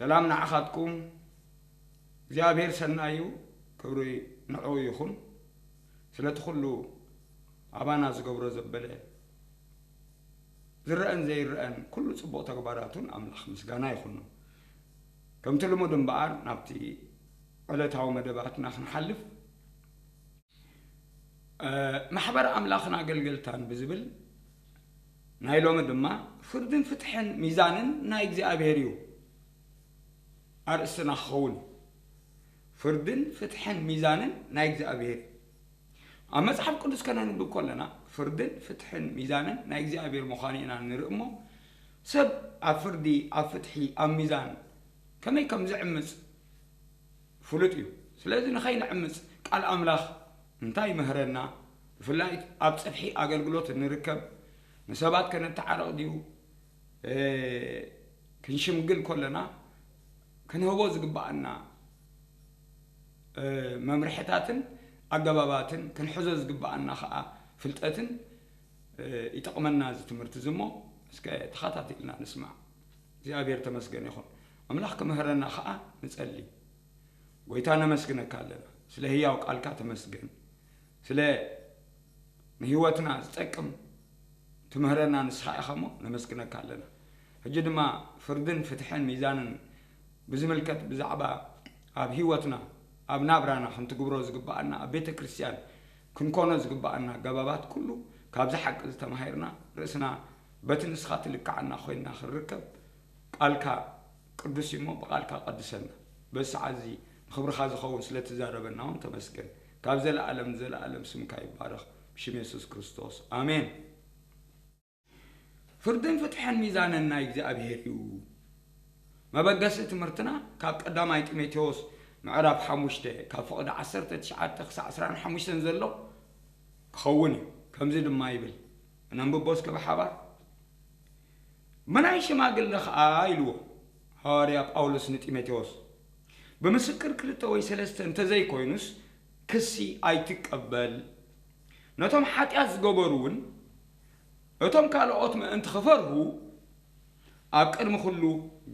ሰላም ንዓኻትኩም። እግዚኣብሔር ሰናይ እዩ፣ ክብሪ ንዕኡ ይኹን። ስለቲ ኩሉ ኣባና ዝገብሮ ዘበለ፣ ዝረአን ዘይረአን ኩሉ ጽቡቕ ተግባራቱን ኣምላኽ ምስጋና ይኹኑ። ከምቲ ልሙድ እምበኣር ናብቲ ዕለታዊ መደባትና ክንሓልፍ፣ እ፣ ማሕበር ኣምላኽን ኣገልገልታን ብዝብል ናይ ሎሚ ድማ ፍርድን ፍትሕን ሚዛንን ናይ እግዚኣብሔር እዩ ኣርእስትና ክኸውን። ፍርድን ፍትሕን ሚዛንን ናይ እግዚኣብሔር እዩ። ኣብ መጽሓፍ ቅዱስ ከነንብብ ከለና ፍርድን ፍትሕን ሚዛንን ናይ እግዚኣብሔር ምዃኑ ኢና ንርኢ እሞ፣ ሰብ ኣብ ፍርዲ፣ ኣብ ፍትሒ፣ ኣብ ሚዛን ከመይ ከም ዝዕምጽ ፍሉጥ እዩ። ስለዚ ንኸይንዕምጽ ቃል ኣምላኽ እንታይ ይምህረና? ብፍላይ ኣብ ጽፍሒ ኣገልግሎት እንርከብ ንሰባት ከነተዓርቕ ድዩ? እ፣ ክንሽምግል ከለና ክንህቦ ዝግብኣና፣ እ፣ መምርሕታትን ኣገባባትን ክንሕዞ ዝግብኣና ኸኣ ፍልጠትን፣ እ፣ ይጠቕመና እዚ ትምህርቲ እዚ እሞ እስከ ተኸታቲልና ንስማዕ። እግዚኣብሔር ተመስገን ይኹን። ኣምላኽ ክምህረና ኸኣ ንጸሊ። ጎይታ ነመስግነካ ኣለና። ስለ ህያው ቃልካ ተመስገን። ስለ ንህይወትና ዝጠቅም ትምህረና ንስኻ ኢኻ እሞ ነመስግነካ ኣለና። ሕጂ ድማ ፍርድን ፍትሕን ሚዛንን ብዝምልከት ብዛዕባ ኣብ ህይወትና፣ ኣብ ናብራና ክንትግብሮ ዝግብኣና፣ ኣብ ቤተ ክርስቲያን ክንኮኖ ዝግብኣና ኣገባባት ኩሉ ካብዚ ሓቂ እዚ ተማሂርና ርእስና በቲ ንስኻ ትልክዓና ኮይንና ክንርከብ ቃልካ ቅዱስ እዩ እሞ ብቃልካ ቀድሰና። በዚ ሰዓት እዚ ንኽብርኻ ዝኸውን ስለ ትዛረበና እውን ተመስገን። ካብ ዘለኣለም ንዘለኣለም ስምካ ይባረኽ። ብሽም የሱስ ክርስቶስ። ኣሜን። ፍርድን ፍትሕን ሚዛንን ናይ እግዚኣብሔር እዩ። መበገሲ ትምህርትና ካብ ቀዳማይ ጢሞቴዎስ ምዕራፍ ሓሙሽተ ካብ ፍቕዲ ዓሰርተ ትሽዓተ ክሳዕ ዕስራን ሓሙሽተን ዘሎ ክኸውን እዩ። ከምዚ ድማ ይብል። ነንብቦ እስከ ብሓባር። ብናይ ሽማግለ ኸኣ ኢልዎ ሃዋርያ ጳውሎስ ንጢሞቴዎስ፣ ብምስክር ክልተ ወይ ሰለስተ እንተዘይኮይኑስ ክሲ ኣይትቀበል። ነቶም ሓጢኣት ዝገበሩ እውን እቶም ካልኦት ምእንቲ ክፈርሁ ኣብ ቅድሚ ኩሉ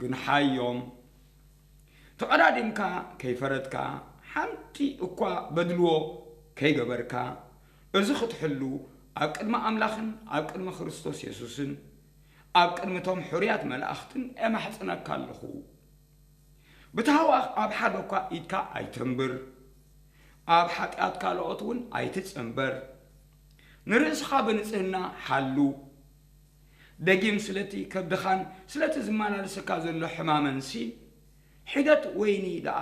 ግንሓዮም። ተቐዳዲምካ ከይፈረድካ፣ ሓንቲ እኳ በድልዎ ከይገበርካ፣ እዚ ክትሕሉ ኣብ ቅድሚ ኣምላኽን ኣብ ቅድሚ ክርስቶስ የሱስን ኣብ ቅድሚ እቶም ሕሩያት መላእኽትን እማሕጽነካ ኣለኹ። ብታህዋኽ ኣብ ሓደ እኳ ኢድካ ኣይተንብር፣ ኣብ ሓጢኣት ካልኦት እውን ኣይትጸንበር። ንርእስኻ ብንጽህና ሓሉ። ደጊም ስለቲ ከብድኻን ስለቲ ዝመላለሰካ ዘሎ ሕማመንሲ፣ ሒደት ወይኒ ደኣ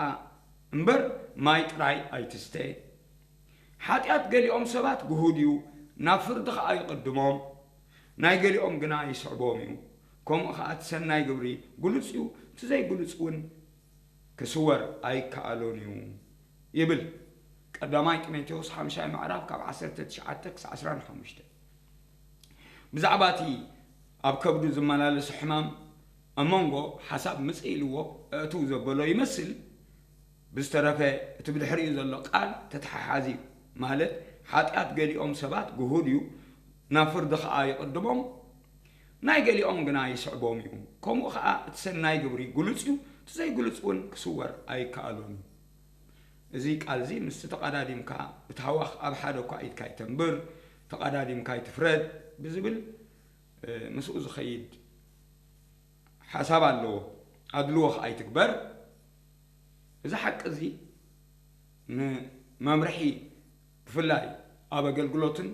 እምበር ማይ ጥራይ ኣይትስተ። ሓጢኣት ገሊኦም ሰባት ግሁድ እዩ፣ ናብ ፍርዲ ኸኣ ይቕድሞም። ናይ ገሊኦም ግና ይስዕቦም እዩ። ከምኡ ኸኣ እቲ ሰናይ ግብሪ ግሉጽ እዩ፣ እቲ ዘይግሉጽ እውን ክስወር ኣይከኣሎን እዩ ይብል። ቀዳማይ ጢሞቴዎስ ሓምሻይ ምዕራፍ ካብ ዓሰርተ ትሽዓተ ክሳብ ዕስራን ሓሙሽተን። ብዛዕባ እቲ ኣብ ከብዱ ዝመላለስ ሕማም ኣብ መንጎ ሓሳብ ምጽእ ኢልዎ እእትው ዘበሎ ይመስል። ብዝተረፈ እቲ ብድሕሪኡ ዘሎ ቃል ተተሓሓዚ እዩ። ማለት ሓጢኣት ገሊኦም ሰባት ግሁድ እዩ፣ ናብ ፍርዲ ኸኣ ይቕድሞም፣ ናይ ገሊኦም ግና ይስዕቦም እዩ። ከምኡ ኸኣ እቲ ሰናይ ግብሪ ግሉጽ እዩ፣ እቲ ዘይግሉጽ እውን ክስወር ኣይከኣሎን እዩ። እዚ ቃል እዚ ምስቲ ተቐዳዲምካ ብታህዋኽ ኣብ ሓደ እኳ ኢድካ ኣይተንብር፣ ተቐዳዲምካ ኣይትፍረድ ብዝብል፣ እ፣ ምስኡ ዝኸይድ ሓሳብ ኣለዎ። ኣድልዎ ኸኣ ኣይትግበር። እዚ ሓቂ እዚ ንመምርሒ ብፍላይ ኣብ ኣገልግሎትን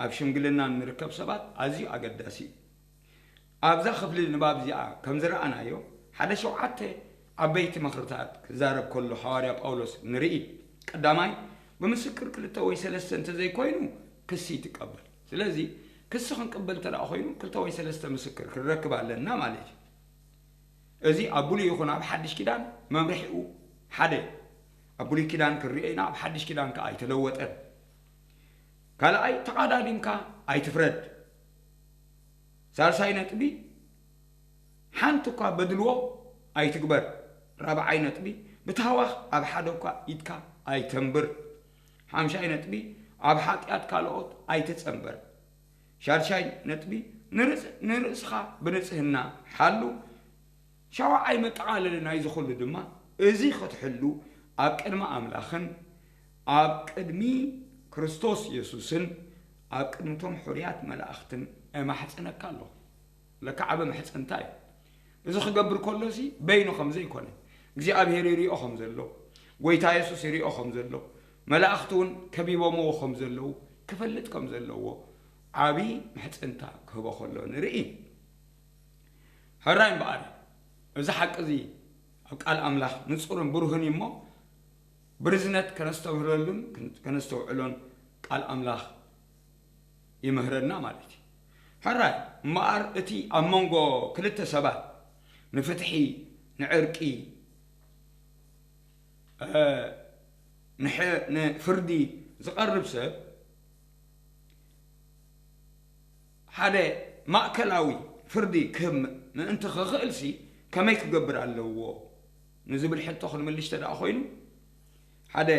ኣብ ሽምግልናን ንርከብ ሰባት ኣዝዩ ኣገዳሲ እዩ። ኣብዛ ክፍሊ ንባብ እዚኣ ከም ዝረኣናዮ ሓደ ሸውዓተ ዓበይቲ ምኽርታት ክዛረብ ከሎ ሃዋርያ ጳውሎስ ንርኢ። ቀዳማይ፣ ብምስክር ክልተ ወይ ሰለስተ እንተዘይኮይኑ ክሲ ይትቀበል። ስለዚ ክሲ ክንቅበል እንተ ደኣ ኮይኑ ክልተ ወይ ሰለስተ ምስክር ክንረክብ ኣለና ማለት እዩ። እዚ ኣብ ብሉይ ይኹን ኣብ ሓድሽ ኪዳን መምርሒኡ ሓደ እዩ። ኣብ ብሉይ ኪዳን ክንሪኦ ኢና፣ ኣብ ሓድሽ ኪዳን ከኣ ኣይተለወጠን። ካልኣይ፣ ተቓዳዲምካ ኣይትፍረድ። ሳልሳይ ነጥቢ፣ ሓንቲ እኳ በድልዎ ኣይትግበር። ራብዓይ ነጥቢ፣ ብታህዋኽ ኣብ ሓደ እኳ ኢድካ ኣይተንብር። ሓምሻይ ነጥቢ፣ ኣብ ሓጢኣት ካልኦት ኣይትጸንበር። ሻድሻይ ነጥቢ፣ ንርእስ-፣ ንርእስኻ ብንጽህና ሓሉ። ሻውዓይ መጠቓለሊ ናይዚ ኩሉ ድማ፣ እዚ ክትሕሉ ኣብ ቅድሚ ኣምላኽን ኣብ ቅድሚ ክርስቶስ የሱስን ኣብ ቅድሚቶም ሕሩያት መላእኽትን እማሕጽነካ ኣለኹ። ለካ ዓቢ ምሕጽንታ እዩ። እዚ ክገብር ከሎሲ በይኑ ከም ዘይኮነ፣ እግዚኣብሔር ይሪኦ ከም ዘሎ፣ ጎይታ የሱስ ይሪኦ ከም ዘሎ፣ መላእኽቲ እውን ከቢቦምዎ ከም ዘለዉ ክፈልጥ ከም ዘለዎ ዓቢ ምሕጽንታ ክህቦ ከሎ ንርኢ። ሕራይ እምበኣር፣ እዚ ሓቂ እዚ ኣብ ቃል ኣምላኽ ንጹርን ብሩህን እዩ እሞ፣ ብርዝነት ከነስተምህረሉን ከነስተውዕሎን ቃል ኣምላኽ ይምህረና ማለት እዩ። ሕራይ እምበኣር፣ እቲ ኣብ መንጎ ክልተ ሰባት ንፍትሒ፣ ንዕርቂ፣ እ፣ ንሕ-፣ ንፍርዲ ዝቐርብ ሰብ ሓደ ማእከላዊ ፍርዲ ክህብ ምእንቲ ክኽእልሲ ከመይ ክገብር ኣለዎ ንዝብል ሕቶ ክንምልሽ ተደኣ ኮይኑ፣ ሓደ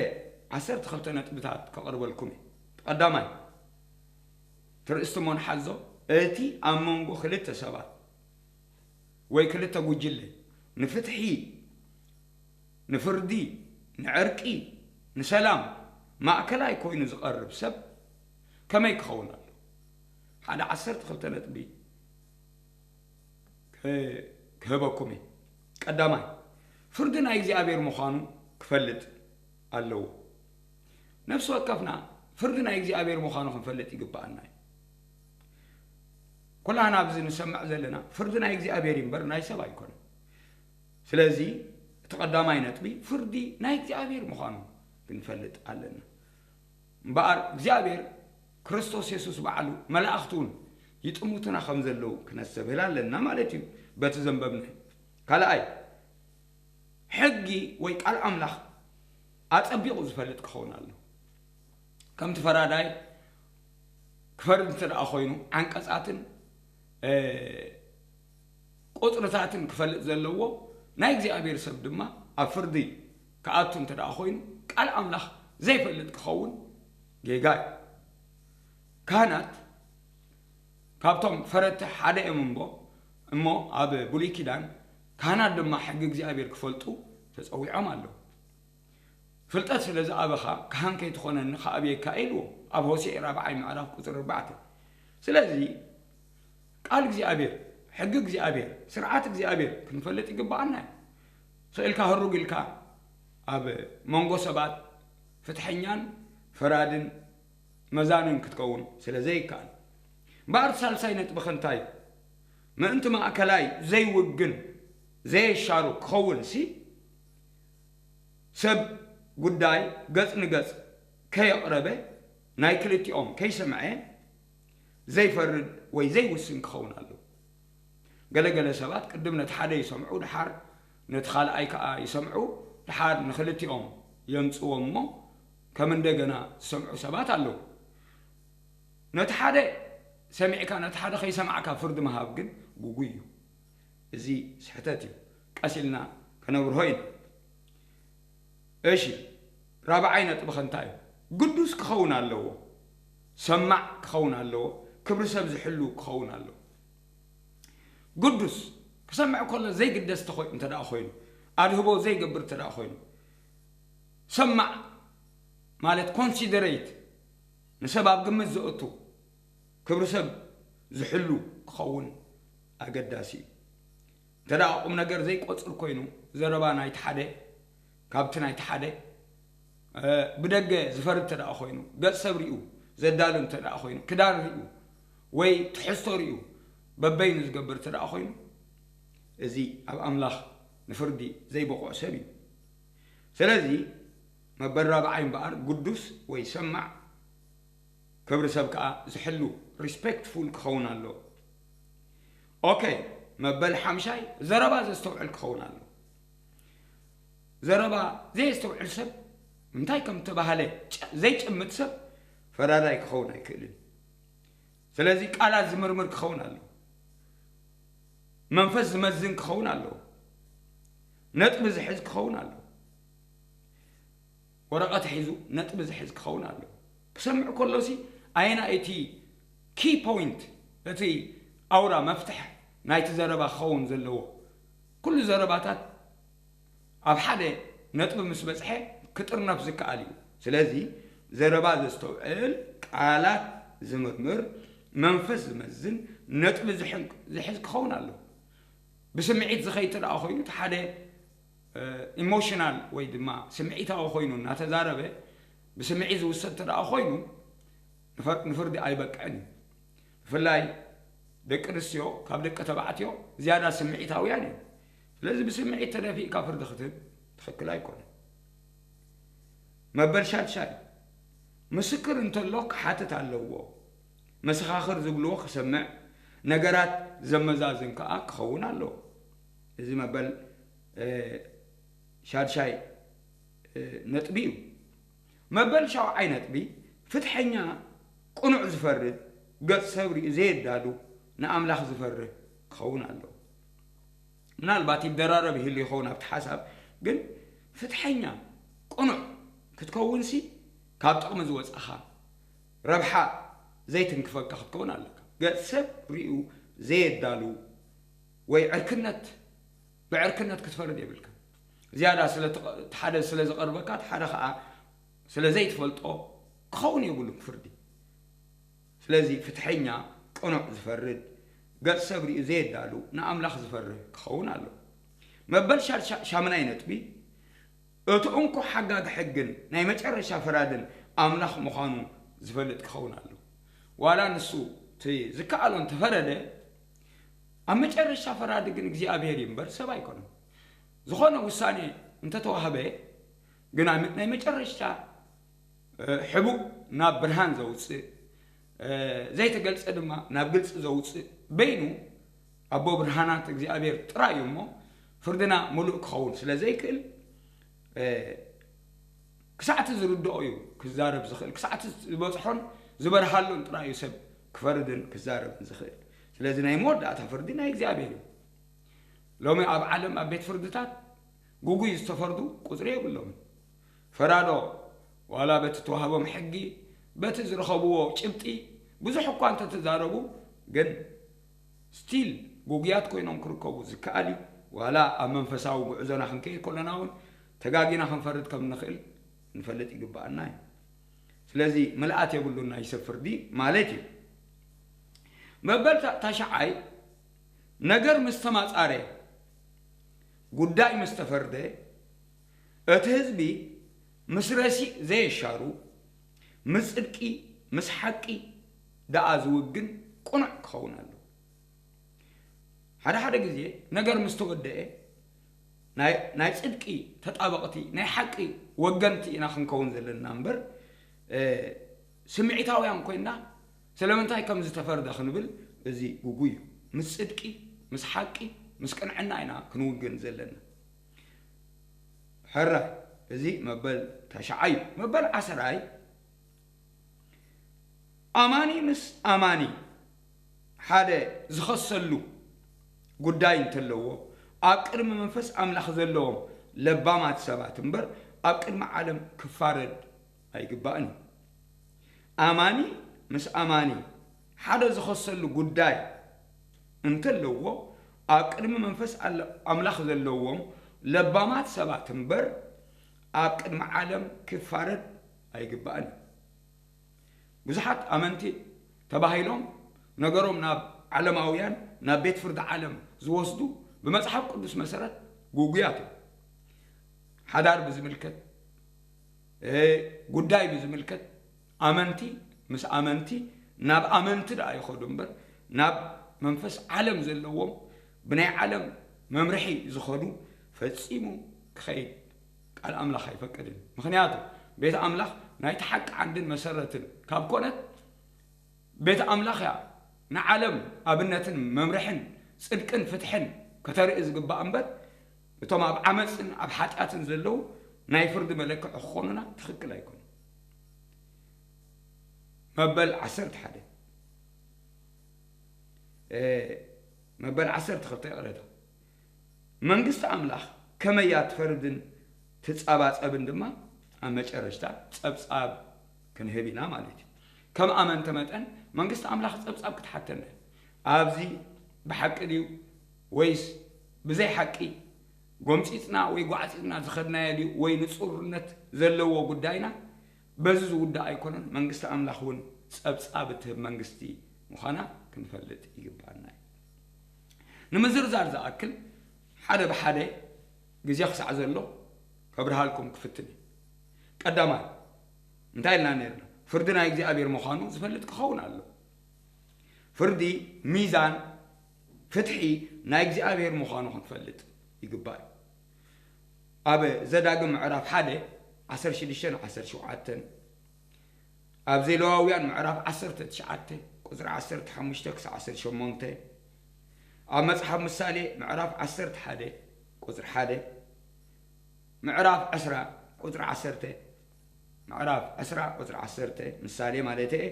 ዓሰርተ ክልተ ነጥብታት ከቕርበልኩም እየ። ቀዳማይ፣ ትርእስቲ እሞ ንሓዞ፣ እቲ ኣብ መንጎ ክልተ ሰባት ወይ ክልተ ጉጅለ ንፍትሒ፣ ንፍርዲ፣ ንዕርቂ፣ ንሰላም ማእከላይ ኮይኑ ዝቐርብ ሰብ ከመይ ክኸውን ኣለዎ? ሓደ ዓሰርተ ክልተ ነጥቢ ክ-፣ ክህበኩም እየ። ቀዳማይ፣ ፍርዲ ናይ እግዚኣብሔር ምዃኑ ክፈልጥ ኣለዎ። ነፍሲ ወከፍና ፍርዲ ናይ እግዚኣብሔር ምዃኑ ክንፈልጥ ይግብኣና እዩ። ኩላህና ኣብዚ ንሰምዕ ዘለና ፍርዲ ናይ እግዚኣብሔር እዩ እምበር ናይ ሰብ ኣይኮነን። ስለዚ እቲ ቀዳማይ ነጥቢ ፍርዲ ናይ እግዚኣብሔር ምዃኑ ክንፈልጥ ኣለና። እምበኣር እግዚኣብሔር ክርስቶስ የሱስ ባዕሉ መላእኽቱ እውን ይጥምቱና ከም ዘለዉ ክነስተብህል ኣለና ማለት እዩ። በቲ ዘንበብናዮ ካልኣይ፣ ሕጊ ወይ ቃል ኣምላኽ ኣጸቢቑ ዝፈልጥ ክኸውን ኣለዎ። ከምቲ ፈራዳይ ክፈርድ እንተ ደኣ ኮይኑ ዓንቀጻትን፣ እ፣ ቁጽርታትን ክፈልጥ ዘለዎ፣ ናይ እግዚኣብሔር ሰብ ድማ ኣብ ፍርዲ ክኣቱ እንተ ደኣ ኮይኑ ቃል ኣምላኽ ዘይፈልጥ ክኸውን ጌጋ እዩ። ካህናት ካብቶም ፈረድቲ ሓደ እዮም እምቦ-፣ እሞ ኣብ ብሉይ ኪዳን ካህናት ድማ ሕጊ እግዚኣብሔር ክፈልጡ ተጸዊዖም ኣለዉ። ፍልጠት ስለ ዝኣበኻ ካህን ከይትኾነኒ ክኣብየካ ኢልዎ ኣብ ሆሴዕ ራብዓይ ምዕራፍ ቁጽሪ ኣርባዕተ። ስለዚ ቃል እግዚኣብሔር፣ ሕጊ እግዚኣብሔር፣ ስርዓት እግዚኣብሔር ክንፈልጥ ይግብኣና እዩ። ስኢልካ ህሩግ ኢልካ ኣብ መንጎ ሰባት ፍትሐኛን ፈራድን መዛንን ክትከውን ስለ ዘይከኣል። እምበኣር ሳልሳይ ነጥብኺ እንታይ እዩ? ምእንቲ ማእከላይ ዘይውግን ዘየሻሩ ክኸውንሲ ሰብ ጉዳይ ገጽ ንገጽ ከየቕረበ ናይ ክልቲኦም ከይሰምዐ ዘይፈርድ ወይ ዘይውስን ክኸውን ኣለዎ። ገለገለ ሰባት ቅድም ነቲ ሓደ ይሰምዑ፣ ድሓር ነቲ ካልኣይ ከኣ ይሰምዑ፣ ድሓር ንክልቲኦም የምጽዎም እሞ ከም እንደገና ዝሰምዑ ሰባት ኣለዉ። ነቲ ሓደ ሰሚዕካ ነቲ ሓደ ከይሰማዕካ ፍርዲ ምሃብ ግን ግጉይ እዩ። እዚ ስሕተት እዩ። ቀስ ኢልና ከነብርሆ ኢና። እሺ፣ ራብዓይ ነጥብኸ እንታይ እዩ? ግዱስ ክኸውን ኣለዎ። ሰማዕ ክኸውን ኣለዎ። ክብሪ ሰብ ዝሕሉ ክኸውን ኣለዎ። ግዱስ ክሰምዕ ከሎ ዘይግደስ ተኾይ-፣ እንተ ደኣ ኮይኑ፣ ኣድህቦ ዘይገብር እንተ ደኣ ኮይኑ፣ ሰማዕ ማለት ኮንሲደሬት፣ ንሰብ ኣብ ግምት ዘእቱ፣ ክብሪ ሰብ ዝሕሉ ክኸውን ኣገዳሲ እዩ። እንተ ደኣ ቁም ነገር ዘይቆጽር ኮይኑ፣ ዘረባ ናይቲ ሓደ፣ ካብቲ ናይቲ ሓደ፣ እ፣ ብደገ ዝፈርድ እንተ ደኣ ኮይኑ፣ ገጽ ሰብ ሪኡ ዘዳሉ እንተ ደኣ ኮይኑ፣ ክዳን ሪኡ ወይ ትሕዝቶ ሪኡ በበይኑ ዝገብር እንተ ደኣ ኮይኑ፣ እዚ ኣብ ኣምላኽ ንፍርዲ ዘይበቕዖ ሰብ እዩ። ስለዚ መበል ራብዓይ እምበኣር ግዱስ ወይ ሰማዕ ክብሪ ሰብ ከኣ ዝሕሉ ሪስፔክትፉል ክኸውን ኣለዎ። ኦኬ፣ መበል ሓምሻይ ዘረባ ዘስተውዕል ክኸውን ኣለዎ። ዘረባ ዘየስተውዕል ሰብ እንታይ ከም እተባህለ ጨ-፣ ዘይጭምት ሰብ ፈራዳይ ክኸውን ኣይክእልን። ስለዚ ቃላት ዝምርምር ክኸውን ኣለዎ። መንፈስ ዝመዝን ክኸውን ኣለዎ። ነጥቢ ዝሕዝ ክኸውን ኣለዎ። ወረቐት ሒዙ ነጥቢ ዝሕዝ ክኸውን ኣለዎ። ክሰምዕ ከሎሲ ኣየናይ እቲ ኪ ፖይንት፣ እቲ ኣውራ መፍትሕ ናይቲ ዘረባ ክኸውን ዘለዎ ኩሉ ዘረባታት ኣብ ሓደ ነጥቢ ምስ በጽሐ ክጥርነፍ ዝከኣል እዩ። ስለዚ ዘረባ ዘስተውዕል፣ ቃላት ዝምርምር፣ መንፈስ ዝመዝን፣ ነጥቢ ዝሕዝ ክኸውን ኣለዎ። ብስምዒት ዝኸይድ እንተ ደኣ ኮይኑ፣ እቲ ሓደ ኢሞሽናል ወይ ድማ ስምዒታዊ ኮይኑ እናተዛረበ፣ ብስምዒት ዝውሰድ እንተ ደኣ ኮይኑ፣ ንፍርዲ ኣይበቅዕን እዩ። ብፍላይ ደቂ ኣንስትዮ ካብ ደቂ ተባዕትዮ ዝያዳ ስምዒታውያን እዮም። ስለዚ ብስምዒት ተደፊእካ ፍርዲ ክትህብ ትኽክል ኣይኮነን። መበል ሻድሻይ፣ ምስክር እንተሎ ክሓትት ኣለዎ። መሰኻኽር ዝብልዎ ክሰምዕ፣ ነገራት ዘመዛዝን ከኣ ክኸውን ኣለዎ። እዚ መበል ሻድሻይ ነጥቢ እዩ። መበል ሻውዓይ ነጥቢ፣ ፍትሐኛ፣ ቅኑዕ ዝፈርድ፣ ገጽ ሰብ ርእዩ ዘየዳሉ፣ ንኣምላኽ ዝፈርህ ክኸውን ኣለዎ። ምናልባት ይደራረብ ይህሉ ይኸውን ኣብቲ ሓሳብ፣ ግን ፍትሐኛ፣ ቅኑዕ ክትከውንሲ ካብ ጥቕሚ ዝወጻኻ፣ ረብሓ ዘይትንክፈካ ክትከውን ኣለካ። ገጽ ሰብ ርእዩ ዘየዳሉ ወይ ዕርክነት ብዕርክነት ክትፈርድ የብልካ። ዝያዳ ስለ ሓደ ስለ ዝቐርበካ፣ ሓደ ኸኣ ስለ ዘይትፈልጦ ክኸውን የብሉን ፍርዲ። ስለዚ ፍትሐኛ፣ ቅኑዕ ዝፈርድ፣ ገጽ ሰብ ርእዩ ዘየዳሉ፣ ንኣምላኽ ዝፈርህ ክኸውን ኣለዎ። መበል ሻምናይ ነጥቢ፣ እቲ እንኮ ሓጋጊ ሕግን ናይ መጨረሻ ፈራድን ኣምላኽ ምዃኑ ዝፈልጥ ክኸውን ኣለዎ። ዋላ ንሱ እቲ ዝከኣሎ እንተፈረደ፣ ኣብ መጨረሻ ፈራዲ ግን እግዚኣብሔር እዩ እምበር ሰብ ኣይኮነን። ዝኾነ ውሳኔ እንተተዋህበ ግን ናይ መጨረሻ ሕቡእ ናብ ብርሃን ዘውፅእ፣ ዘይተገልፀ ድማ ናብ ግልፂ ዘውፅእ በይኑ ኣቦ ብርሃናት እግዚኣብሔር ጥራይ እዩ እሞ፣ ፍርድና ምሉእ ክኸውን ስለ ዘይክእል፣ ክሳዕቲ ዝርድኦ እዩ ክዛረብ ዝኽእል። ክሳዕቲ ዝበፅሖን ዝበርሃሉን ጥራይ እዩ ሰብ ክፈርድን ክዛረብን ዝኽእል። ስለዚ ናይ መወዳእታ ፍርዲ ናይ እግዚኣብሔር እዩ። ሎሚ ኣብ ዓለም ኣብ ቤት ፍርድታት ግጉይ ዝተፈርዱ ቁፅሪ የብሎምን። ፈራዶ ዋላ በቲ ተዋህቦም ሕጊ፣ በቲ ዝረኸብዎ ጭብጢ ብዙሕ እኳ እንተተዛረቡ፣ ግን ስቲል ግጉያት ኮይኖም ክርከቡ ዝከኣል እዩ። ዋላ ኣብ መንፈሳዊ ጉዕዞና ክንከይድ ከለና እውን ተጋጊና ክንፈርድ ከም ንኽእል ክንፈልጥ ይግብኣና እዩ። ስለዚ ምልኣት የብሉን ናይ ሰብ ፍርዲ ማለት እዩ። መበል ታሽዓይ፣ ነገር ምስ ተማጻረ፣ ጉዳይ ምስ ተፈርደ፣ እቲ ህዝቢ ምስ ረሲእ ዘየሻሩ፣ ምስ ጽድቂ፣ ምስ ሓቂ ደኣ ዝውግን ቅኑዕ ክኸውን ኣለዎ። ሓደ ሓደ ግዜ ነገር ምስ ተወደአ፣ ናይ ጽድቂ ተጣበቕቲ፣ ናይ ሓቂ ወገንቲ ኢና ክንከውን ዘለና እምበር፣ ስምዒታውያን ኮይንና ስለምንታይ ከም ዝተፈርደ ክንብል፣ እዚ ግጉይ እዩ። ምስ ጽድቂ፣ ምስ ሓቂ፣ ምስ ቅንዕና ኢና ክንውግን ዘለና። ሕራይ፣ እዚ መበል ታሽዓይ እዩ። መበል ዓስራይ፣ ኣማኒ ምስ ኣማኒ ሓደ ዝኸሰሉ ጉዳይ እንተለዎ፣ ኣብ ቅድሚ መንፈስ ኣምላኽ ዘለዎም ለባማት ሰባት እምበር፣ ኣብ ቅድሚ ዓለም ክፋረድ ኣይግባእን እዩ። ኣማኒ ምስ ኣማኒ ሓደ ዝኸሰሉ ጉዳይ እንተለዎ፣ ኣብ ቅድሚ መንፈስ ኣለ-፣ ኣምላኽ ዘለዎም ለባማት ሰባት እምበር፣ ኣብ ቅድሚ ዓለም ክፋረድ ኣይግባእን እዩ። ብዙሓት ኣመንቲ ተባሂሎም ነገሮም ናብ ዓለማውያን፣ ናብ ቤት ፍርዲ ዓለም ዝወስዱ ብመጽሓፍ ቅዱስ መሰረት ግጉያት እዮም። ሓዳር ብዝምልከት፣ እ፣ ጉዳይ ብዝምልከት ኣመንቲ ምስ ኣመንቲ ናብ ኣመንቲ ደኣ ይኸዱ እምበር፣ ናብ መንፈስ ዓለም ዘለዎም ብናይ ዓለም መምርሒ ዝኸዱ ፈጺሙ ክኸይድ ቃል ኣምላኽ ኣይፈቅድን። ምኽንያቱ ቤት ኣምላኽ ናይቲ ሓቂ ዓንድን መሰረትን ካብ ኮነት፣ ቤት ኣምላኽ እያ ንዓለም ኣብነትን መምርሕን ጽድቅን ፍትሕን ከተርኢ ዝግባእ እምበር፣ እቶም ኣብ ዓመጽን ኣብ ሓጢኣትን ዘለዉ ናይ ፍርዲ መለክዒ ክኾኑና ትኽክል ኣይኮኑን። መበል ዓሰርተ ሓደ፣ እ፣ መበል ዓሰርተ ክልተ፣ ይቕረታ። መንግስቲ ኣምላኽ ከመይ እያ ትፈርድን ትጸባጸብን ድማ ኣብ መጨረሽታ ጸብጻብ ክንህብ ኢና ማለት እዩ። ከም ኣመንቲ መጠን መንግስቲ ኣምላኽ ጸብጻብ ክትሓተና እያ። ኣብዚ ብሓቂ ድዩ ወይስ ብዘይ ሓቂ ጎምፂፅና ወይ ጓዕፂፅና ዝኸድናዮ ድዩ ወይ ንፁርነት ዘለዎ ጉዳይና በዚ ዝውዳእ ኣይኮነን። መንግስቲ ኣምላኽ እውን ፀብፃብ እትህብ መንግስቲ ምዃና ክንፈልጥ ይግባና እዩ። ንምዝርዛር ዝኣክል ሓደ ብሓደ ግዜ ክሳዕ ዘሎ ከብርሃልኩም ክፍትን እዩ። ቀዳማይ እንታይ ኢልና ነርና? ፍርዲ ናይ እግዚኣብሔር ምዃኑ ዝፈልጥ ክኸውን ኣሎ። ፍርዲ፣ ሚዛን፣ ፍትሒ ናይ እግዚኣብሔር ምዃኑ ክንፈልጥ ይግባእ እዩ። ኣብ ዘዳግም ምዕራፍ ሓደ ዓሰርተ ሽዱሽተ ዓሰርተ ሸውዓተ፣ ኣብ ሌዋውያን ምዕራፍ ዓሰርተ ትሽዓተ ቁፅሪ ዓሰርተ ሓሙሽተ ክሳዕ ዓሰርተ ሸሞንተ፣ ኣብ መፅሓፍ ምሳሌ ምዕራፍ ዓሰርተ ሓደ ቁፅሪ ሓደ፣ ምዕራፍ ዕስራ ቁፅሪ ዓሰርተ፣ ምዕራፍ ዕስራ ቁፅሪ ዓሰርተ ምሳሌ ማለት እየ፣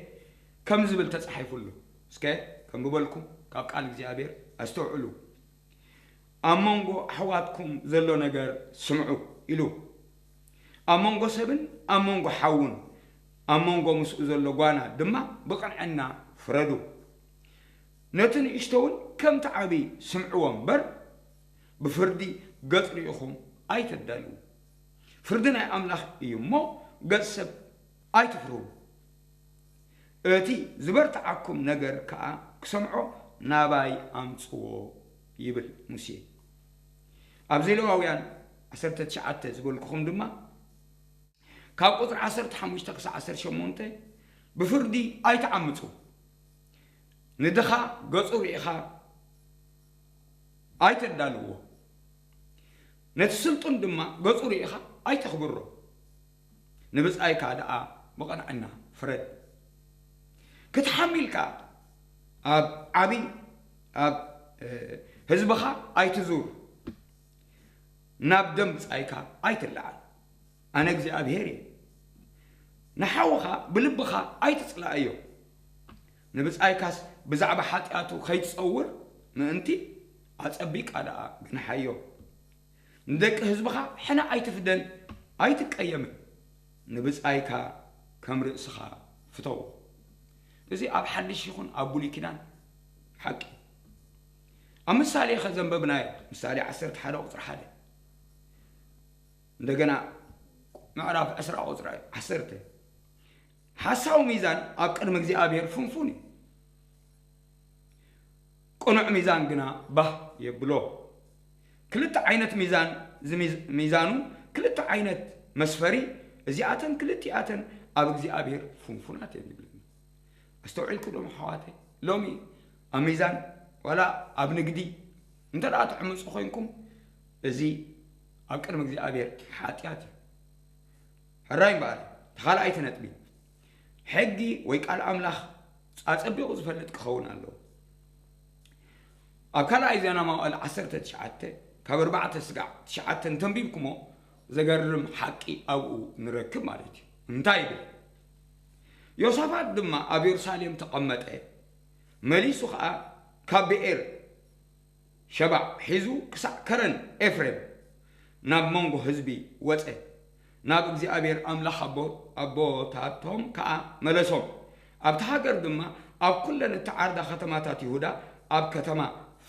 ከም ዝብል ተፃሒፉሉ። እስከ ከንብበልኩም ካብ ቃል እግዚኣብሔር፣ ኣስተውዕሉ። ኣብ መንጎ ኣሕዋትኩም ዘሎ ነገር ስምዑ ኢሉ። ኣብ መንጎ ሰብን ኣብ መንጎ ሓውን ኣብ መንጎ ምስኡ ዘሎ ጓና ድማ ብቕንዕና ፍረዱ። ነቲ ንእሽቶ እውን ከምቲ ዓብዪ ስምዕዎ እምበር፣ ብፍርዲ ገጽ ርኢኹም ኣይተዳልዉ። ፍርዲ ናይ ኣምላኽ እዩ እሞ፣ ገጽ ሰብ ኣይትፍርሁ። እቲ ዝበርትዓኩም ነገር ከኣ ክሰምዖ ናባይ ኣምጽዎ ይብል ሙሴ። ኣብ ዘሌዋውያን ዓሰርተ ትሽዓተ ዝበልኩኹም ድማ፣ ካብ ቁጽሪ ዓሰርተ ሓሙሽተ ክሳዕ ዓሰርተ ሸሞንተ፣ ብፍርዲ ኣይትዓምጹ። ንድኻ ገጹ ርኢኻ ኣይተዳልዎ። ነቲ ስልጡን ድማ ገጹ ርኢኻ ኣይተኽብሮ። ንብጻይካ ደኣ ብቕንዕና ፍረድ። ክትሓሚልካ ኣብ ዓቢ፣ ኣብ፣ እ፣ ህዝብኻ ኣይትዙር። ናብ ደም ብጻይካ ኣይትለዓል። ኣነ እግዚኣብሄር እየ። ንሓውኻ ብልብኻ ኣይትጽላእዮ። ንብጻይካስ ብዛዕባ ሓጢኣቱ ከይትጸውር ምእንቲ ኣጸቢቃ ደኣ ግንሓዮ። ንደቂ ህዝብኻ ሕነ ኣይትፍደን፣ ኣይትቀየምን። ንብጻይካ ከም ርእስኻ ፍተዎ። እዚ ኣብ ሓድሽ ይኹን ኣብ ብሉይ ኪዳን ሓቂ። ኣብ ምሳሌ ከ ዘንበብናዮ፣ ምሳሌ ዓሰርተ ሓደ ቁጽሪ ሓደ፣ እንደገና ምዕራፍ ዕስራ ቁጽሪ ዓሰርተ፣ ሓሳዊ ሚዛን ኣብ ቅድሚ እግዚኣብሔር ፍንፉን እዩ፣ ቅኑዕ ሚዛን ግና ባህ የብሎ። ክልተ ዓይነት ሚዛን፣ ዝሚዝ-፣ ሚዛኑ ክልተ ዓይነት መስፈሪ፣ እዚኣተን ክልቲኣተን ኣብ እግዚኣብሔር ፍንፉናት እየን ይብለና። ኣስተውዒልኩ ዶ ኣሕዋተይ? ሎሚ ኣብ ሚዛን ዋላ ኣብ ንግዲ እንተ ደኣ ትዕምፁ ኮይንኩም፣ እዚ ኣብ ቅድሚ እግዚኣብሔር ሓጢኣት እዩ። ሕራይ እምበኣር፣ እቲ ካልኣይቲ ነጥቢ፣ ሕጊ ወይ ቃል ኣምላኽ ኣጸቢቑ ዝፈልጥ ክኸውን ኣለዎ። ኣብ ካልኣይ ዜና መዋዕል ዓሰርተ ትሽዓተ ካብ ኣርባዕተ ስጋዕ ትሽዓተ እንተንቢብኩሞ፣ ዘገርም ሓቂ ኣብኡ ንረክብ ማለት እዩ። እንታይ ይብል? ዮሳፋጥ ድማ ኣብ የሩሳሌም ተቐመጠ፣ መሊሱ ኸኣ ካብ ብኤር ሸባዕ ሒዙ ክሳዕ ከረን ኤፍሬም ናብ መንጎ ህዝቢ ወጸ። ናብ እግዚኣብሔር ኣምላኽ ኣቦ-፣ ኣቦታቶም ከኣ መለሶም። ኣብቲ ሃገር ድማ ኣብ ኩለን እተዓርዳ ከተማታት ይሁዳ ኣብ ከተማ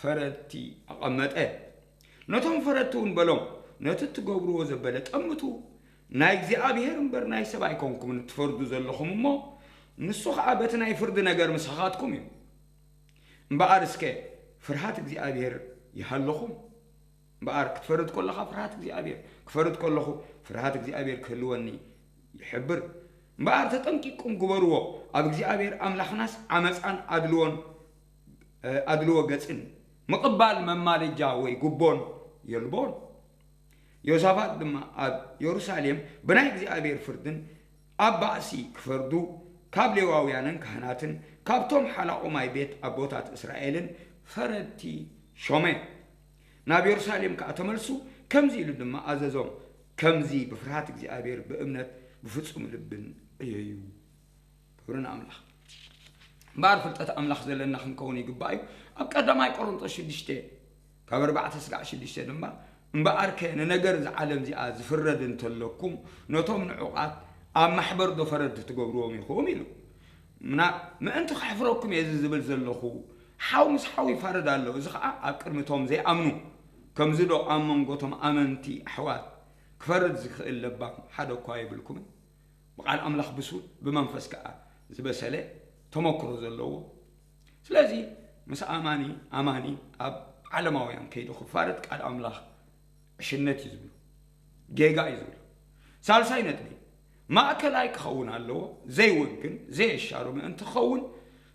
ፈረድቲ ኣቐመጠ። ነቶም ፈረድቲ እውን በሎም፣ ነቲ እትገብርዎ ዘበለ ጠምቱ፣ ናይ እግዚኣብሔር እምበር ናይ ሰብ ኣይኮንኩምን እትፈርዱ ዘለኹም እሞ፣ ንሱ ኸኣ በቲ ናይ ፍርዲ ነገር ምሳኻትኩም እዩ። እምበኣር እስከ ፍርሃት እግዚኣብሔር ይሃልኹም። እምበኣር ክትፈርድ ከለኻ ፍርሃት እግዚኣብሔር፣ ክፈርድ ከለኹ ፍርሃት እግዚኣብሔር ክህልወኒ ይሕብር። እምበኣር ተጠንቂቅኩም ግበርዎ፣ ኣብ እግዚኣብሔር ኣምላኽናስ ዓመፃን ኣድልዎን፣ እ፣ ኣድልዎ ገጽን ምቕባል መማለጃ ወይ ጉቦን የልቦን። ዮሳፋጥ ድማ ኣብ የሩሳሌም ብናይ እግዚኣብሔር ፍርድን ኣብ ባእሲ ክፈርዱ ካብ ሌዋውያንን ካህናትን ካብቶም ሓላቑማይ ቤት ኣቦታት እስራኤልን ፈረድቲ ሾመ። ናብ የሩሳሌም ከኣ ተመልሱ፣ ከምዚ ኢሉ ድማ ኣዘዞም፣ ከምዚ ብፍርሃት እግዚኣብሔር ብእምነት ብፍጹም ልብን ዕየዩ። ክብሪ ንኣምላኽ። እምበኣር ፍልጠት ኣምላኽ ዘለና ክንከውን ይግባእ እዩ። ኣብ ቀዳማይ ቆሮንቶስ ሽዱሽተ ካብ ኣርባዕተ ስጋዕ ሽዱሽተ ድማ፣ እምበኣርከ ንነገር እዛ ዓለም እዚኣ ዝፍረድ እንተለኩም፣ ነቶም ንዑቓት ኣብ ማሕበር ዶ ፈረድቲ ትገብርዎም ኢኹም ኢሉ። ምና-፣ ምእንቲ ከሕፍረኩም እየ እዚ ዝብል ዘለኹ። ሓው ምስ ሓው ይፋረድ ኣሎ፣ እዚ ኸዓ ኣብ ቅድሚ እቶም ዘይኣምኑ። ከምዚ ዶ ኣብ መንጎ እቶም ኣመንቲ ኣሕዋት ክፈርድ ዝኽእል ለባም ሓደ እኳ የብልኩምን? ብቓል ኣምላኽ ብሱል፣ ብመንፈስ ከኣ ዝበሰለ ተመክሮ ዘለዎ። ስለዚ ምስ ኣማኒ፣ ኣማኒ ኣብ ዓለማውያን ከይዱ ክፋረድ ቃል ኣምላኽ ዕሽነት እዩ ዝብሎ፣ ጌጋ እዩ ዝብሎ። ሳልሳይ ነጥቢ፣ ማእከላይ ክኸውን ኣለዎ፣ ዘይወግን፣ ዘየሻሩ ምእንቲ ክኸውን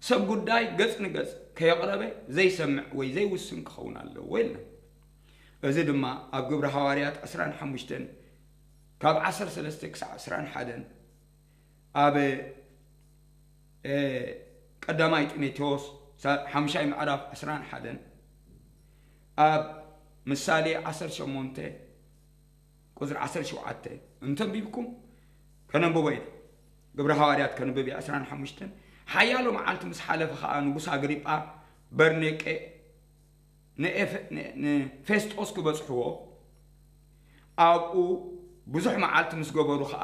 ሰብ ጉዳይ ገጽ ንገጽ ከየቕረበ ዘይሰምዕ ወይ ዘይውስን ክኸውን ኣለዎ ኢልና። እዚ ድማ ኣብ ግብሪ ሃዋርያት ዕስራን ሓሙሽተን ካብ ዓሰርተ ሰለስተ ክሳብ ዕስራን ሓደን፣ ኣብ፣ እ፣ ቀዳማይ ጢሞቴዎስ ሳ-፣ ሓምሻይ ምዕራፍ ዕስራን ሓደን፣ ኣብ ምሳሌ ዓሰርተ ሸሞንተ ቁጽሪ ዓሰርተ ሸውዓተ እንተንቢብኩም ከነንብቦ ኢና። ግብሪ ሃዋርያት ከንብብ እየ፣ ዕስራን ሓሙሽተን። ሓያሎ መዓልቲ ምስ ሓለፈ ኸኣ ንጉስ ኣግሪጳ በርኒቄ ንኤፍ-፣ ን-፣ ንፌስጦስ ክበጽሕዎ ኣብኡ ብዙሕ መዓልቲ ምስ ገበሩ ኸኣ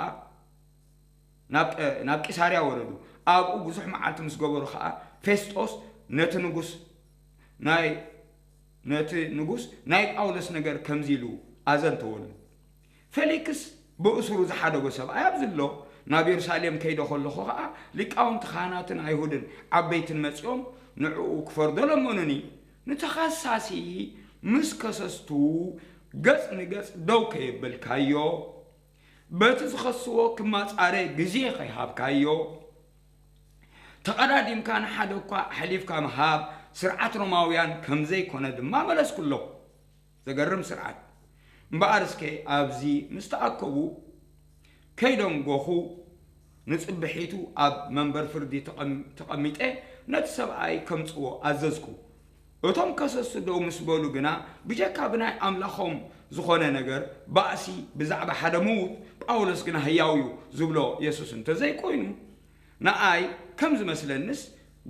ናብ ቀ-፣ ናብ ቂሳርያ ወረዱ። ኣብኡ ብዙሕ መዓልቲ ምስ ገበሩ ኸኣ ፌስጦስ ነቲ ንጉስ ናይ፣ ነቲ ንጉስ ናይ ጳውሎስ ነገር ከምዚ ኢሉ ኣዘንተወሉ። ፌሊክስ ብእሱሩ ዝሓደጎ ሰብኣይ ኣብዚ ኣሎ። ናብ የሩሳሌም ከይደ ከለኹ ኸኣ ሊቃውንቲ ካህናትን ኣይሁድን ዓበይትን መጺኦም ንዕኡ ክፈርዶ ለመኑኒ። ንተኸሳሲ ምስ ከሰስቱ ገጽ ንገጽ ደው ከየበልካዮ፣ በቲ ዝኸስዎ ክማጻረ ግዜ ከይሃብካዮ፣ ተቐዳዲምካ ንሓደ እኳ ኣሕሊፍካ ምሃብ ስርዓት ሮማውያን ከም ዘይኮነ ድማ መለስኩሎም። ዘገርም ስርዓት። እምበኣር እስከ ኣብዚ ምስ ተኣከቡ ከይደንጎኹ ንጽብሒቱ ኣብ መንበር ፍርዲ ተቐም-፣ ተቐሚጠ ነቲ ሰብኣይ ከምጽዎ ኣዘዝኩ። እቶም ከሰሱ ደው ምስ በሉ ግና ብጀካ ብናይ ኣምላኾም ዝኾነ ነገር ባእሲ ብዛዕባ ሓደ ምዉት ጳውሎስ ግና ህያው እዩ ዝብሎ የሱስ እንተዘይኮይኑ ንኣይ ከም ዝመስለንስ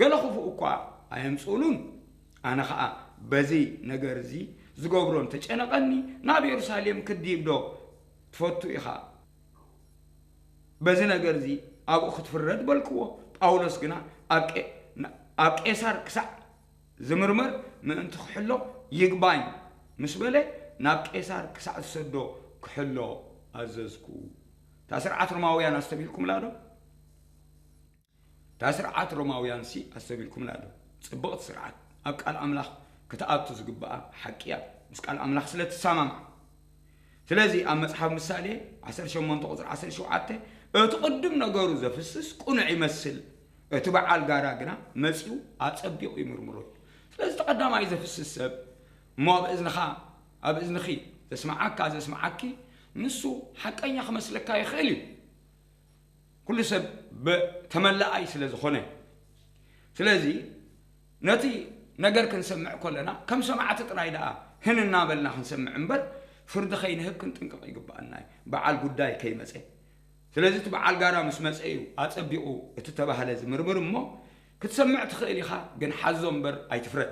ገለ ክፉእ እኳ ኣየምጽኡሉን። ኣነ ኸኣ በዚ ነገር እዚ ዝገብሮ እንተጨነቐኒ ናብ የሩሳሌም ክድይብ ዶ ትፈቱ ኢኻ? በዚ ነገር እዚ ኣብኡ ክትፍረድ በልክዎ። ጳውሎስ ግና ኣብ ቄ-፣ ኣብ ቄሳር ክሳዕ ዝምርመር ምእንቲ ክሕሎ ይግባኝ ምስ በለ ናብ ቄሳር ክሳዕ ዝሰዶ ክሕሎ ኣዘዝኩ። እታ ስርዓት ሮማውያን ኣስተብሂልኩምላ ዶ? እታ ስርዓት ሮማውያንሲ ኣስተብሂልኩምላ ዶ? ጽብቕቲ ስርዓት፣ ኣብ ቃል ኣምላኽ ክትኣቱ ዝግብኣ ሓቂ እያ፣ ምስ ቃል ኣምላኽ ስለ ትሰማማዕ። ስለዚ ኣብ መጽሓፍ ምሳሌ ዓሰርተ ሸሞንተ ቁጽሪ ዓሰርተ ሸውዓተ፣ "እቲ ቅድም ነገሩ ዘፍስስ ቅኑዕ ይመስል፣ እቲ በዓል ጋራ ግና መጺኡ ኣጸቢቑ ይምርምሮ" እዩ። ስለዚ እቲ ቀዳማይ ዘፍስስ ሰብ እሞ ኣብ እዝንኻ፣ ኣብ እዝንኺ ዘስምዓካ፣ ዘስምዓኪ፣ ንሱ ሓቀኛ ክመስለካ ይኽእል እዩ። ኩሉ ሰብ ብ-፣ ተመላኣይ ስለ ዝኾነ። ስለዚ ነቲ ነገር ክንሰምዕ ከለና ከም ሰማዕቲ ጥራይ ደኣ ህን እናበልና ክንሰምዕ እምበር ፍርዲ ከይንህብ ክንጥንቀቕ ይግብኣና እዩ። በዓል ጉዳይ ከይመጸ። ስለዚ እቲ በዓል ጋራ ምስ መጸ እዩ ኣጸቢቑ እቲ ተባህለ ዝምርምር እሞ ክትሰምዕ ትኽእል ኢኻ፣ ግን ሓዞ እምበር ኣይትፍረድ።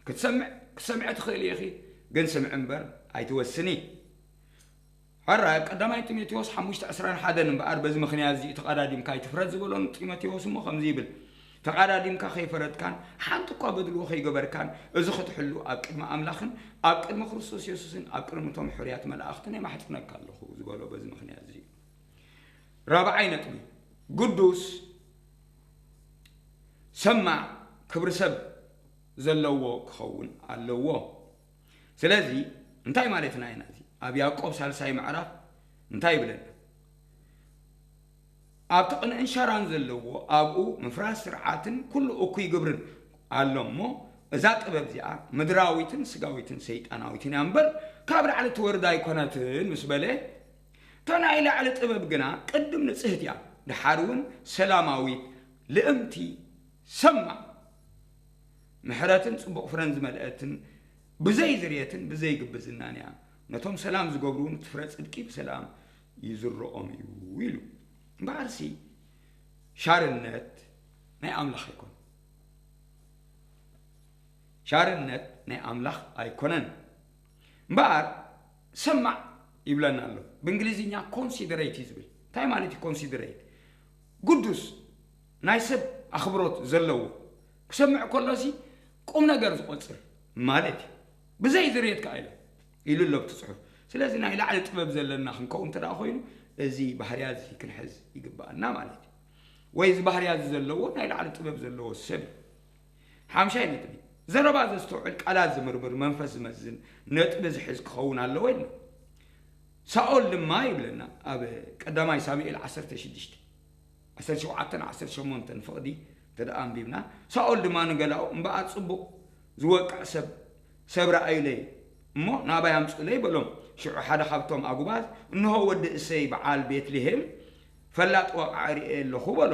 ክትሰምዕ፣ ክትሰምዒ ትኽእሊ ኢኺ፣ ግን ስምዒ እምበር ኣይትወስኒ። ሕራይ ኣብ ቀዳማይ ጢሞቴዎስ ሓሙሽተ ዕስራን ሓደን እምበኣር በዚ ምኽንያት እዚ ተቐዳዲምካ ኣይትፍረድ ዝበሎ ንጢሞቴዎስ እሞ ከምዚ ይብል፣ "ተቐዳዲምካ ከይፈረድካን ሓንቲ እኳ በድልዎ ከይገበርካን እዚ ክትሕሉ ኣብ ቅድሚ ኣምላኽን ኣብ ቅድሚ ክርስቶስ የሱስን ኣብ ቅድሚ እቶም ሕሩያት መላእኽትን የማሕጽነካ ኣለኹ" ዝበሎ በዚ ምኽንያት እዚ እዩ። ራብዓይ ነጥቢ፣ ግዱስ ሰማዕ ክብሪ ሰብ ዘለዎ ክኸውን ኣለዎ። ስለዚ እንታይ ማለትና ኢና? እዚ ኣብ ያዕቆብ ሳልሳይ ምዕራፍ እንታይ ይብለና? "ኣብቲ ቅንእን ሸራን ዘለዎ ኣብኡ ምፍራስ ስርዓትን ኩሉ እኩይ ግብርን ኣሎ እሞ፣ እዛ ጥበብ እዚኣ ምድራዊትን ስጋዊትን ሰይጣናዊትን እያ እምበር፣ ካብ ላዕሊ ትወርድ ኣይኮነትን" ምስ በለ፣ እታ ናይ ላዕሊ ጥበብ ግና ቅድም ንጽህት እያ፣ ደሓር እውን ሰላማዊት፣ ልእምቲ፣ ሰማዕ፣ ምሕረትን ጽቡቕ ፍረን ዝመልአትን፣ ብዘይ ዝርየትን ብዘይ ግብዝናን እያ። ነቶም ሰላም ዝገብሩ እውን እቲ ፍረ ጽድቂ ብሰላም ይዝርኦም እዩ ኢሉ። እምበኣርሲ ሻርነት ናይ ኣምላኽ ኣይኮነን። ሻርነት ናይ ኣምላኽ ኣይኮነን። እምበኣር ሰማዕ ይብለና ኣሎ። ብእንግሊዝኛ ኮንሲደሬት እዩ ዝብል። እንታይ ማለት እዩ ኮንሲደሬት? ግዱስ፣ ናይ ሰብ ኣኽብሮት ዘለዎ፣ ክሰምዕ ከሎሲ ቁም ነገር ዝቆጽር ማለት እዩ። ብዘይ ዝርየት ከኣ ኢለ ኢሉ ኣሎ ኣብቲ ጽሑፍ። ስለዚ ናይ ላዕሊ ጥበብ ዘለና ክንከውን እንተ ደኣ ኮይኑ፣ እዚ ባህርያ እዚ ክንሕዝ ይግብኣና ማለት እዩ። ወይ እዚ ባህርያ እዚ ዘለዎ ናይ ላዕሊ ጥበብ ዘለዎ ሰብ እዩ። ሓምሻይ ነጥቢ፣ ዘረባ ዘስተውዕል፣ ቃላት ዝምርምር፣ መንፈስ ዝመዝን ነጥቢ ዝሕዝ ክኸውን ኣለዎ ኢልና። ሳኦል ድማ ይብለና ኣብ ቀዳማይ ሳሙኤል ዓሰርተ ሽዱሽተ፣ ዓሰርተ ሸውዓተን ዓሰርተ ሸሞንተን ፍቕዲ እንተ ደኣ ኣንቢብና፣ ሳኦል ድማ ንገላኡ፣ እምበኣር ጽቡቕ ዝወቅዕ ሰብ ሰብ ረኣዩለይ እሞ ናባይ ኣምጽኡለይ በሎም። ሽዑ ሓደ ካብቶም ኣጉባዝ፣ እንሆ ወዲ እሰይ በዓል ቤትልሄም ፈላጥ ወቕዓ ርእየ ኣለኹ በሎ።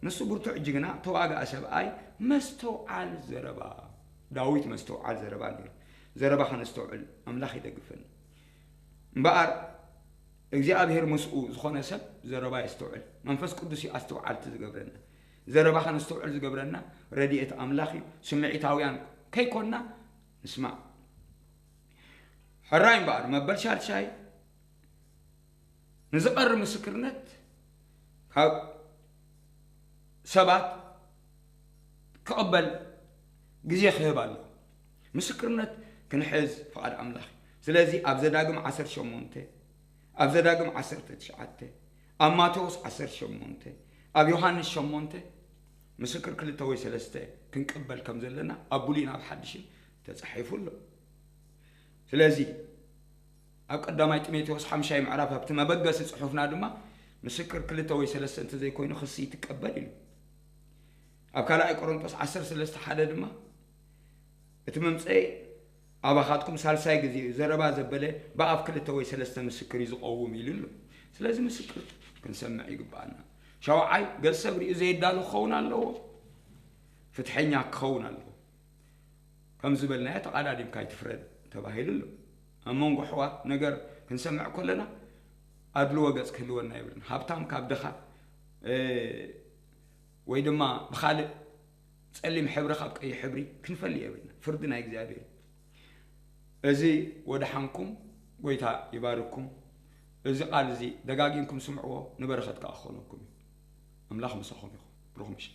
ንሱ ብርቱዕ ጅግና ተዋጋኢ ሰብኣይ መስተውዓል ዘረባ። ዳዊት መስተውዓል ዘረባ ነይሩ። ዘረባ ከነስተውዕል ኣምላኽ ይደግፈና። እምበኣር እግዚኣብሔር ምስኡ ዝኾነ ሰብ ዘረባ የስተውዕል። መንፈስ ቅዱስ እዩ ኣስተውዓልቲ ዝገብረና። ዘረባ ከነስተውዕል ዝገብረና ረድኤት ኣምላኽ እዩ። ስምዒታውያን ከይኮንና ንስማዕ። ሕራይ እምበኣር መበል ሻድሻይ ንዝቐርብ ምስክርነት ካብ ሰባት ክቕበል ግዜ ክህብ ኣለዎ። ምስክርነት ክንሕዝ ፍቓድ ኣምላኽ እዩ። ስለዚ ኣብ ዘዳግም ዓሰርተ ሸሞንተ፣ ኣብ ዘዳግም ዓሰርተ ትሽዓተ፣ ኣብ ማቴዎስ ዓሰርተ ሸሞንተ፣ ኣብ ዮሃንስ ሸሞንተ ምስክር ክልተ ወይ ሰለስተ ክንቅበል ከም ዘለና ኣብ ብሉይን ኣብ ሓድሽን ተጻሒፉ ኣሎ። ስለዚ ኣብ ቀዳማይ ጢሞቴዎስ ሓምሻይ ምዕራፍ ኣብቲ መበገሲ ጽሑፍና ድማ ምስክር ክልተ ወይ ሰለስተ እንተዘይኮይኑ ክሲ ትቀበል ኢሉ። ኣብ ካልኣይ ቆሮንጦስ ዓሰርተ ሰለስተ ሓደ ድማ እቲ መምጽኤ ኣባኻትኩም ሳልሳይ ግዜ እዩ፣ ዘረባ ዘበለ ብኣፍ ክልተ ወይ ሰለስተ ምስክር እዩ ዝቐውም ኢሉ ኣሎ። ስለዚ ምስክር ክንሰምዕ ይግብኣና። ሻውዓይ፣ ገጽ ሰብ ርእዩ ዘየዳሉ ክኸውን ኣለዎ፣ ፍትሐኛ ክኸውን ኣለዎ። ከም ዝበልናዮ ተቓዳዲምካ ኣይትፍረድ ተባሂሉ ኣሎ። ኣብ መንጎ ኣሕዋት ነገር ክንሰምዕ ከለና ኣድልዎ ገጽ ክህልወና የብልና። ሃብታም ካብ ድኻ፣ እ፣ ወይ ድማ ብኻልእ ጸሊም ሕብሪ ካብ ቀይሕ ሕብሪ ክንፈሊ የብልና። ፍርዲ ናይ እግዚኣብሔር እዩ። እዚ ወደሓንኩም፣ ጎይታ ይባርኩም። እዚ ቃል እዚ ደጋጊምኩም ስምዕዎ፣ ንበረኸት ከኣ ክኾነኩም እዩ። ኣምላኽ ምሳኹም ይኹን። ብሩኽ ምሽት።